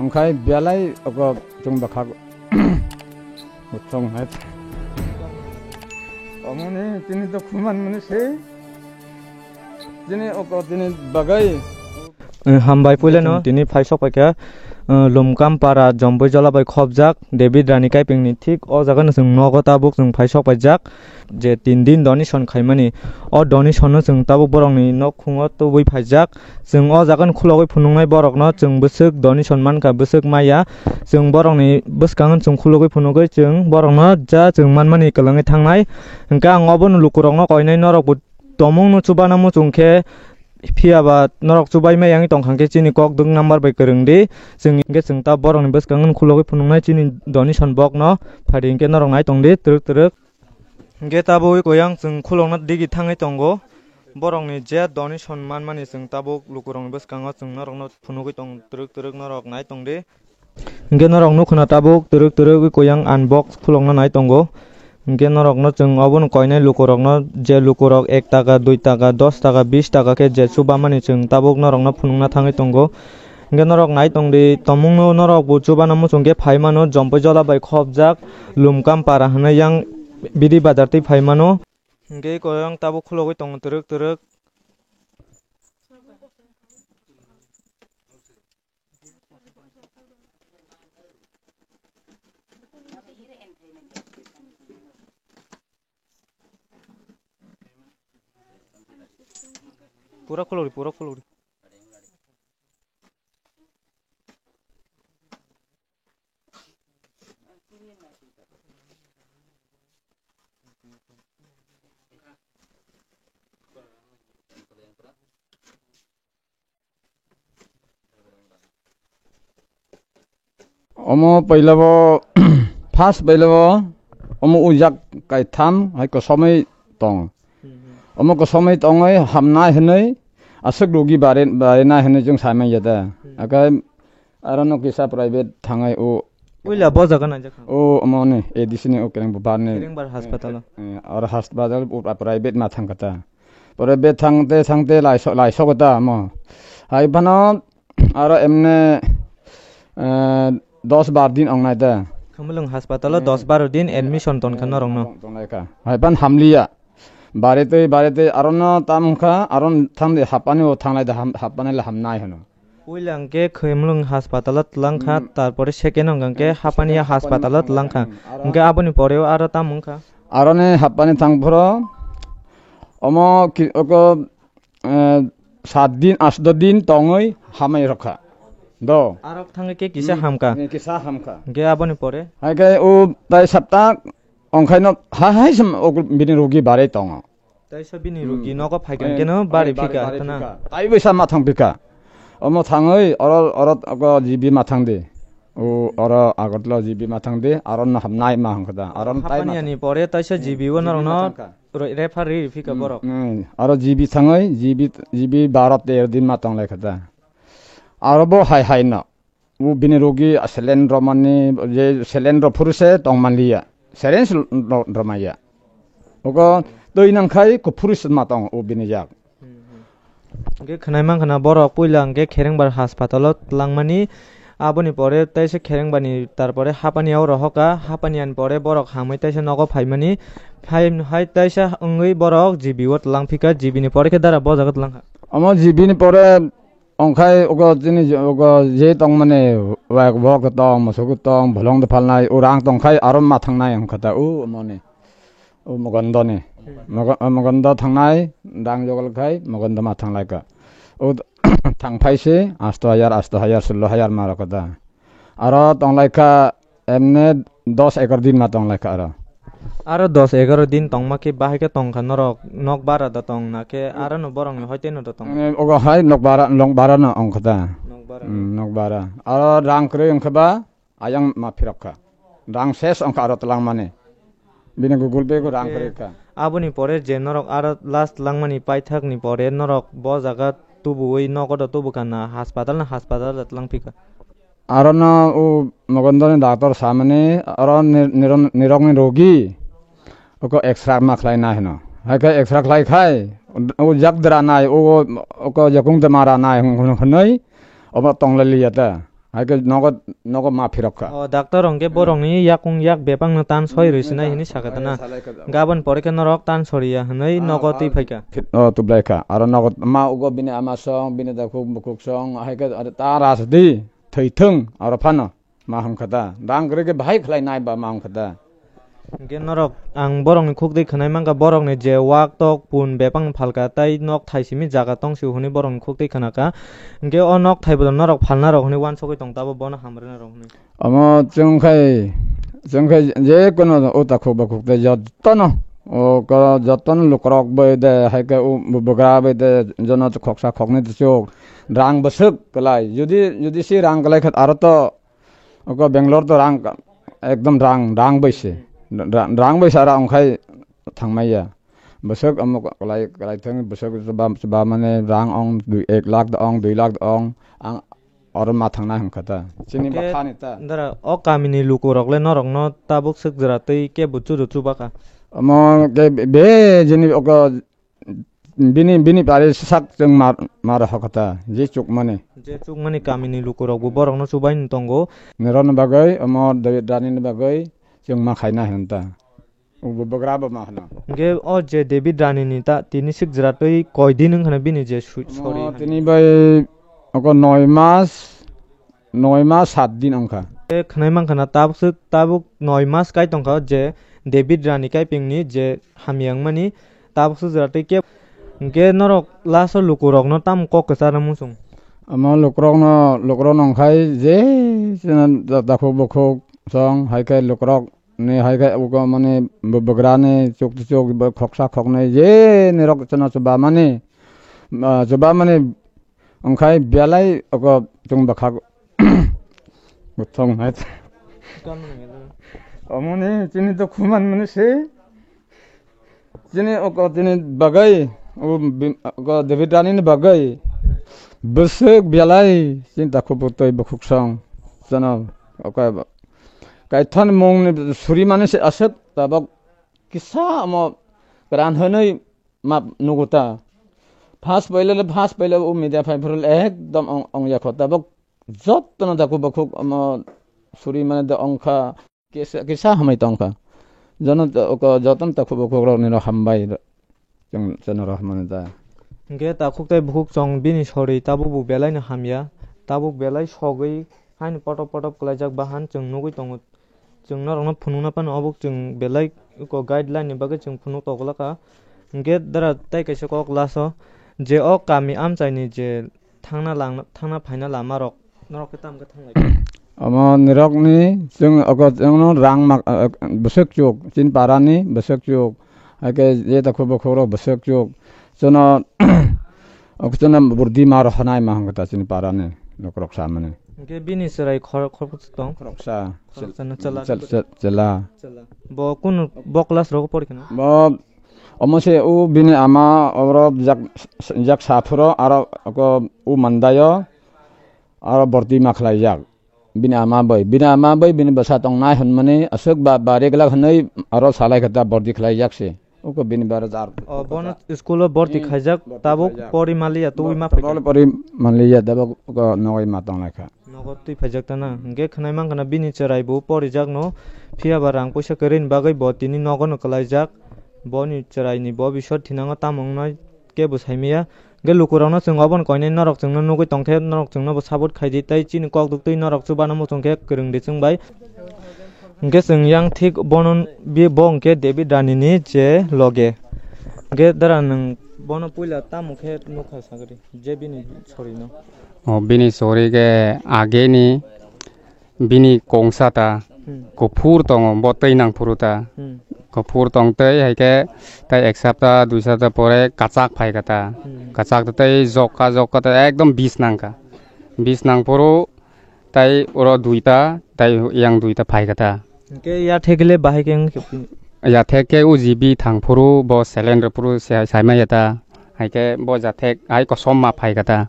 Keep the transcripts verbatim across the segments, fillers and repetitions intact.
Wngkhai belai oko chwng bwkha gotong hai. Omoni tini to khuman mani se. Tini oko tini bagai. Eh, hambai puilano. Tini phaisok paikha, eh, Lumkam para Jomboi Jola bai khobjak David Rani Kaiping ni thik o jaga no chwng nogo tabuk chwng phaisok paijak. Je tin din donation khaimani, o donation no chwng tabuk borokni nok khungo tubui phaijak. Chwng o jaga no khulogwi phunuknai borokno chwng bwswk donation mankha, bwswk maya. Chwng borokni bwskango chwng khulogwi phunugwi chwng borokno ja chwng manmani kwlwngwi thangnai. Hwnkhe ang obono lukurokno koinai norokbo tomungno chubana muchung khe, phiyaba norok chubai maya wngwi tongkha hwnkhe chini kok duk number bai kwrwng di. Chwng hwnkhe chwng ta borokni bwskango khulogwi phunuknai chini donation box no. Phaidi hwnkhe norok nai tong di twrwk twrwk. Hwnkhe tabuk koyang chwng khulokna digi thangwi tongo. Borokni je donation manmani chwng tabuk lukurokni bwskango chwng norokno phunugwi tong twrwk twrwk norok nai tong di. Hwnkhe norok nukha na tabuk twrwk twrwk koyang unbox khulokna nai tongo. Hwnkhe norokno chwng obono koinai lukurokno je lukurok ek taka, dui taka, dos taka, bis taka khe je chubamani chwng tabuk norokno phunukna thangwi tongo. Hwnkhe norok nai tong di, tomungno norok bo chubana muchung khe phai mano, Jompui Jola bai khobjak Lumkam para hwnwi yang bidi bazar twi phai mano. Hwnkhe koyang tabuk khulogwi tongo twrwk twrwk. Pura khulogri, pura khulogri. Omo pailabo, first pailabo, omo ujak kaitham hai kosomwi tong. Hmm, hmm. Omo kosomwi tongwi hamnai hwnwi aswk rogi bare, barinai hwnwi chwng saimanya da. Hmm. Akai aro no kisa private thangai o. Puila bo jaga nai jakha. O omo ni A D C ni o kereng bubar ni. Kerengbar hospital o. Eh, aro hospital o private ma thang kata. Private thangte thangte laisok, laisok kata mo. Hai phano aro emne, eh, dos bar din ong nai da. Khamulwng hospital o dos baro din admission ton kha norok no. Tong lai kha. Hai phan hamliya. Bare tei, bare tei, aro no tam wngkha, aro thang de hapani o thanglai de ham, hapani le hamnai hwno. Puila hwnkhe Khumulwng hospital o twlang kha, hmm, tarpore second hwnkha hwnkhe, hmm, Hapania second hospital o twlang kha. Hmm, aro hwnkhe aboni pore o aro tam wngkha. Aro ni hapani thang phoro, omo ki, oko, eh, sat din, asto din tongwi hamai rokha. Do. Aro thangwi khe kisa, hmm, hamkha. Eh, kisa hamkha. Hwnkhe aboni pore? Hai khe o tai sapta Ongkhaino ha hai se bini rogi barai tongo. Taisa bini rogi nogo phaikha keno bari phika khna. Tai bai sa mathang phika. Omo thangwi oro, oro go G B mathang di. O oro Agartala G B mathang di. Aro no hamnai ma hwnkha da. Aro no tai mathang. Hapaniani pore taisa G B o norokno refer ri phika borok. Aro G B thangwi G B, G B baro tero din ma tong lai kha da. Aro bo hai hai no. O bini rogi selen romani je selen rophuru se tongmanliya. Selen se ro-, romaya. Ogo twi nangkhai kuphuru se ma tong o bini jak. Hwnkhe khwnai mankha na borok puila hwnkhe Kherengbar hospital o twlangmani. Aboni pore taisa Kherengbani tarpore Hapani o rohoka. Hapani ani pore borok hamwi taisa nogo phaimani. Phai hai taisa wngwi borok G B o twlang phika. G B ni pore khe dara bo jaga twlangkha. Omo G B ni pore Ongkhai ogo chini je, ogo je tongmani wak bok tong, musuk tong, bolong de phalnai, o rang tongkhai aro ma thangnai wngkha ta o moni. O Mogondoni. Mogo-, Mogondo thangnai, rang jogal khai, Mogondo ma thanglai ka. O thangphai se, asto hajar, asto hajar, sullo hajar ma rokha da. Aro tonglaikha emne dos egar din ma tonglaikha aro. Aro dos egar din tongma khe bahai khe tongkha norok nok bara da tong na khe aro no borok ni hoi tei no da tong. Mane ogo hai nok bara, nok bara no ongkha da. Nok bara. Hmm, nok bara. Aro rang kwrwi ongkha ba ayang ma phirok kha. Rang ses ongkha aro twlang mani. Bini Google Pay go rang kwrwi kha. Aboni pore je norok aro last langmani paithak ni pore norok bo jaga tubuwi nogo do tubu kha na hospital na hospital da twlang phika. Aro no o Mogondoni doctor samani aro nir-, nirok-, nirokni rogi oko extra ma khlai nai hino. Hai khe extra khlai khai o jak dra nai o, oko jakung de mara nai hwn-, hwn-, hwnwi obo tonglai liya ta. Hai khe nogo, nogo ma phirok kha. O, doctor hwnkhe borokni yakung yak bebakno tan soi rwi sinai hwnwi sakha ta na. Salai kha. Gabon pore khe norok tan soriya hwnwi nogo twi phaikha. Fit-, o, tublai kha. Aro nogo ma ugo bini ama song, bini dakhuk bukhuk song, hai khe aro ta ras di, thwi thung, aro phano ma hwn kha ta. Rang kwrwi khe bahai khlai nai ba ma hwn kha ta. Hwnkhe norok, ang borokni khuk twi khwnai mankha, borokni je wak tok pun bebakni phalkha, tei nok thai simi jaga tong sio hwnwi borokni khuk twi khwnakha. Hwnkhe o nok thai bodol norok phalna rok hwnwi uansugwi tong tabo bono hamrwna rok hwnwi. Omo chwng khai, chwng khai je kono o takhuk bakhuk tei jotono, o ko-, jotono lukurok bai de, hai khe o bu-, bugra bai de, jono khoksa khoknwi tei chuk rang bwswk kwlai. Jodi, jodi si rang kwlai kha aro to Oko Bangalore to rang ka-, ekdom rang, rang bai se. Ra-, rang bai se aro ongkhai thangmaiya. Bwswk omo kwlai, kwlai thang bwswk ba, ba mane rang ong dui, ek lakh da ong, dui lakh da ong. Ang oro ma thangna hwn kha ta. Chini ba khe khani ta. Dara, o kamini lukurok le norokno tabuk swk jwra twi kebo chudo chubakha. Omo ke be, be jini oko Bini, bini pari sak chwng mar, mar hokota, je chukmani. Je chukmani kamini lukurokbo borokno chubaino tongo. Nirokni bagwi, omo David Rani ni bagwi chwng ma khaina hinta. Ubo bugra bo ma hwno. Hwnkhe o je David Rani ni ta, tini sik jwra twi koi din wngkhana bini je su-, sori. Omo tini bai oko noi mas, noi mas sat din wngkha. E khwnai mankha na tabuk swk, tabuk noi mas kai tongkha je David Rani kaiping ni je hamya wngmani. Tabuk sujra tei kebo. Hwnkhe norok last o lukurokno tamo kok kwcharna muchung? Omo lukurokno, lukurokno wngkhai je chwngno da-, dakhuk bukhuk song, hai khe lukurokni hai khe ugo mani bu-, bugrani chuk chuk bo khoksa khoknwi je nirok chwngno chubamani, ah, chubamani wngkhai belai ogo chwng bwkhak buthong hai. Omoni chini to khuman mani se. Chini oko tini bagwi, o bi-, oko David Rani ni bagwi. Bwswk belai chini takhuk buktwi bukhuk song. Chwngno oko kaithon mung ni suri mani se aswk tabok kisa omo kwran hwnwi ma nugo ta. First paila le, first paila o media phai phuru ekdom ong, ong yakho tabok jotono takhuk bukhuk omo suri mani da ongkha. Kisa, kisa hamai tongkha. Jono to-, ko-, jotono takhuk bukhuk rok nino hambai ro-, chwng, chwngno rohormani da. Hwnkhe takhuk tei bukhuk chwng bini sori tabukbo belaino hamya. Tabuk belai sogwi haino potop potop kwlaijak bahan chwng nugwi tongo. Chwng norokno phunukna phano obo chwng belai ko guideline ni bagwi chwng phunuk tongwlakha. Hwnkhe dara tei kaisa kok last o je o kami amchaini je thangna lang, thangna phaina lama rok, norok khe tamo khe thanglai kha? Omo nirokni chwng ogo chwngno rang mak, ah, bwswk chuk, chini parani bwswk chuk, hai khe je takhuk bukhuk rok bwswk chuk, chwngno, ogo chwngno burdi ma rohornai ma hwnkhe ta chini parani lukurok samani. Hwnkhe bini chwrai khor-, khoroksa tong? Khoroksa. Khoroksa no chwla? Chel-, chel-, chela. Chela. Bo kunu, bo class rogo pori khna? Bo Omo se o bini ama oro jak, jak saphuro aro ko o mandaio aro borti ma khlaijak. Bini ama bai, bini ama bai bini bwsa tongnai hwnmani aswk ba, ba reglak hwnwi aro salai khe ta borti khlaijak se. Uko bini bara jar. O, bono school o borti khaijak, borti tabuk khaijak. Pori maliya, twi ma phaikha. Pori maliya, tabuk ko nogoi ma tonglai kha. Nogo twi phaijak ta na. Hwnkhe khwnai mankha na bini chwrai bo porijakno, phiya ba rang puisa kwrwini bagwi bo tini nogo no kwlaijak. Boni chwraini bo bisor thinango tamo wngnai kebo saimaya. Hwnkhe lukurokno chwng obono koinai norok chwngno nugwi tongkhe norok chwngno bo support khaidi tei chini kok duktwi norok chubano muchungkhe kwrwngdi chwngbai. Hwnkhe chwng yang thik bono bi bo hwnkhe David Rani ni je loge. Hwnkhe dara nwng bono puila tamo khe nukha sagri? Je bini sorino. O bini sori khe ageni bini kongsa ta. Hmm. Kuphur tongo, bo twi nang phuru ta. Hmm. Kuphur tong tei hai khe tai ek sapta, dui sapta pore kachak phai kha ta. Hmm. Kachak ta tei jokka, jokka ta ekdom bis nang kha. Bis nang phuru tai oro duita, tai yang duita phai kha ta. Hwnkhe yathek le bahai khe wng khe. Yathek khe o G B thang phuru bo selen rw phuru se-, saimaya ta. Hai khe bo jathek hai kosom ma phai kha ta.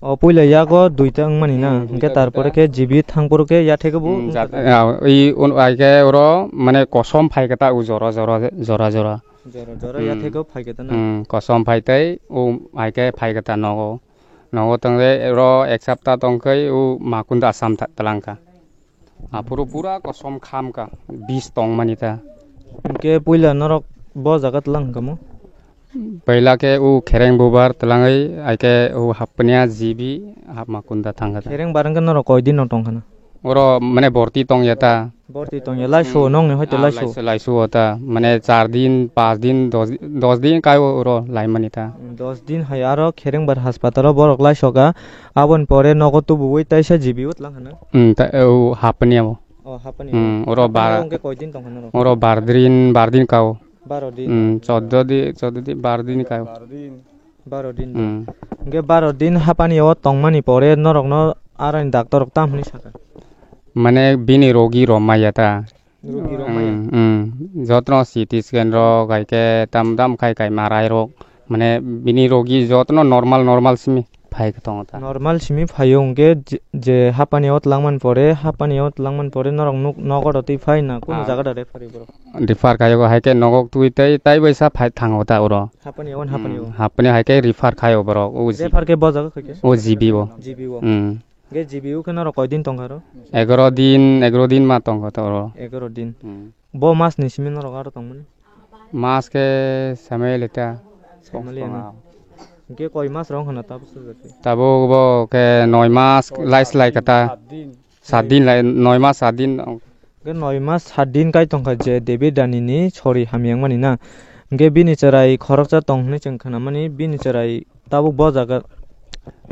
O puila yago duita wngmani na, hmm, hwnkhe duita, tarpore duita. Khe G B thang phuru khe yathek bo hmm, wng jat-, kha ta. Ya, i un-, hai khe oro mane kosom phai kha ta o jora jora, jora jora. Jora jora hmm. Yathek o phai kha ta na. Hmm, kosom phai tei o hai khe phai kha ta nogo. Nogo tongde ro ek sapta tongkhai u makunda asam tha-, talangkha. Aphuru pura kosom khamkha, bis tongmani ta. Hwnkhe puila norok bo jaga tlang hwnkha mo? Puila khe u khereng bubar tlangwi, aike u hapnia G B hapma kunda thangkha ta. Khereng bar hwnkhe norok koi din no tongkha na? Oro mane borti tongya ta. Borti tongya, laisu Hmm. nongni hoite Ah, laisu. laisu, laisu o ta. Mane char din, pas din, dos, dos din kai o oro laimani ta. Hmm, dos din hai aro khereng bar haspatalo borok laisoka. Aboni pore nogo tubuwi taisa G B o tlang hana. Hmm, ta, o hapni abo. O hapni Hmm, abo. oro Hapni bar-, abo hwnkhe koi din tongkha norok? Oro bar din, bar din kao. Baro din. Hmm, choddo di, choddo di, bar din kao. Baro din. Hmm. Hwnkhe baro din hapani o tongmani pore norokno aroni doctor rok tam hwnwi sakha? Mane bini rogi rok maya ta. Rogi rok maya? Hmm, hmm. Jotno C T scan rok, hai khe tam dam khai khai marai rok. Mane bini rogi jotno normal, normal simi phai tongo ta. Normal simi phaio hwnkhe je, je hapani o twlangmani pore, hapani o twlangmani pore norok nuk-, nogo rw twi phai na kunu Ah. jaga da refer borok? Refer khaio, hai khe nogo twi tei, tai bai sa phai thango ta oro. Hapani o, hapani o. Hmm, hapani hai khe refer khaio borok, o G-, Refer khe bo jaga khaikhe? O G B o. G B o. Hmm. Hwnkhe G B o khe norok koi din tongkha ro? Egaroh din, egaroh din ma tongkha ta oro. Egaroh din. Hmm. Bo mas ni simi norok aro tongmani? Mas khe samaya leta. Samaya leta. Hwnkhe koi mas rok wngkha na tabuk sujak khe? Tabuk bo khe noi mas lai slai kha ta. Sat din lai, noi mas sat din. Hwnkhe noi mas sat din kai tongkha je David Rani ni sori hamya wngmani na. Hwnkhe bini chwrai khoroksa tong hwnwi chwng khnamani, bini chwrai tabuk bo jaga.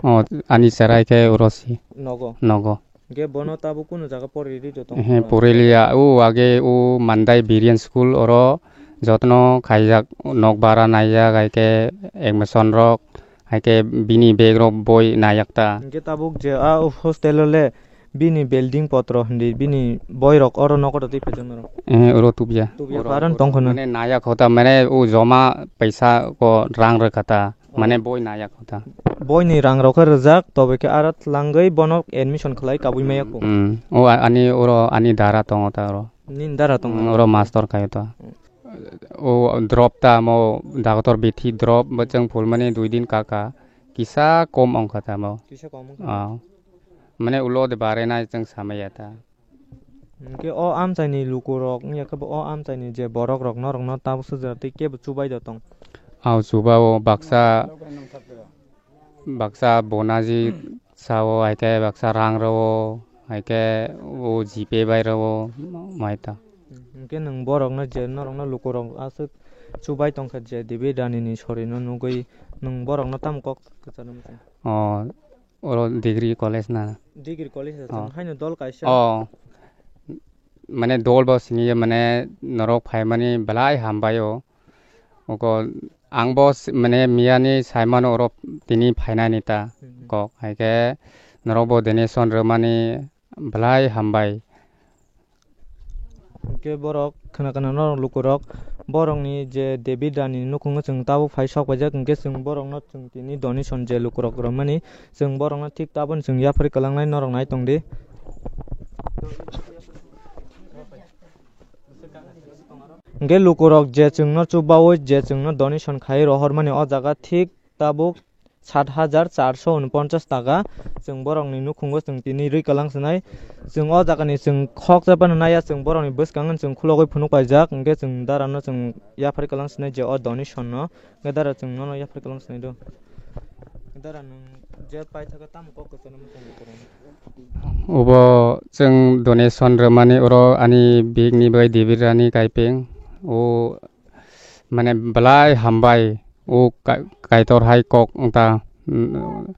O, ani chwrai khe oro si. Nogo. Nogo. Hwnkhe bono tabuk kunu jaga pori rw tong? Ehe, pori liya. O age o Mandai Biryan School oro jotno khaijak, nok bara naijak, hai khe admission rok, hai khe bini bag rok boi naijak ta. Hwnkhe tabuk je a hostel o le bini building potro hindi bini boi rok oro nogo twi phaijak norok? Ehe, oro tubya. Tubya, oro, paran oro tong khwna? Mane naijak hota, mane o joma paisa ko rang rwkha ta. Mane boi naya kotha. Boini rang rok khe rwjak, tobe khe aro tlangwi bono admission khlai kabui maya kho. Mm. O a-, ani oro ani dara tongo ta oro. Nini dara tongo? Mm, oro master khaio ta. Mm. O drop ta mo doctor bithi drop bwchwng phulmani dui din kaka. Kisa kom ongkha ta mo. Kisa kom ongkha? Ah. Mane ulo de bare nai chwng samaya ta. Hwnkhe o amchaini lukurok wngya khe bo o amchaini je borokrok norokno tabuk sujra tei kebo chubai da tong? Au chuba o baksa, baksa bonaji sao, hai khe baksa rang rw-o, hai khe o G Pay bai rw-o, mai ta. Hwnkhe nwng borokno je norokno lukurok aswk chubai tongkha je David Rani ni sorino nugwi nwng borokno tamo kok kwcharo muchung? O, Oro degree college na? Degree college Oh. Chwng haino dol kaisa. Oh. Mane dol bo sini je mane norok phaimani belai hambai o. Oko ang bo s-, mane miyani saimano oro tini phainani ta Hmm. kok. Hai khe norok bo donation rwmani belai hambai. Hwnkhe borok khna khna norok lukurok borokni je David Rani ni nukhungo chwng tabuk phai sok paijak, hwnkhe chwng borokno chwng tini donation je lukurok rwmani, chwng borokno thik taboni chwng yapharwi kwlangnai, norok nai tongdi. Hwnkhe lukurok je chwngno chubaui je chwngno donation khai rohormani, o jaga thik tabuk sat hajar charso unponchas taka chwng borokni nukhungo chwng tini rwi kwlang swnai. Chwng o jagani chwng khoksa phano naiya, chwng borokni bwskango chwng khulogwi phunuk paijak, hwnkhe chwng darano chwng yaphar kwlang swnai je o donation no, hwnkhe dara chwng nono yaphar kwlang swnai do. Dara nwng je paithaka tamo kok kwchangma chwng lukurokno? Obo chwng donation rwmani oro ani bikni bai David Rani Kaipeng o mane belai hambai. O Ka-, Kaitor hai kok wngta, mm,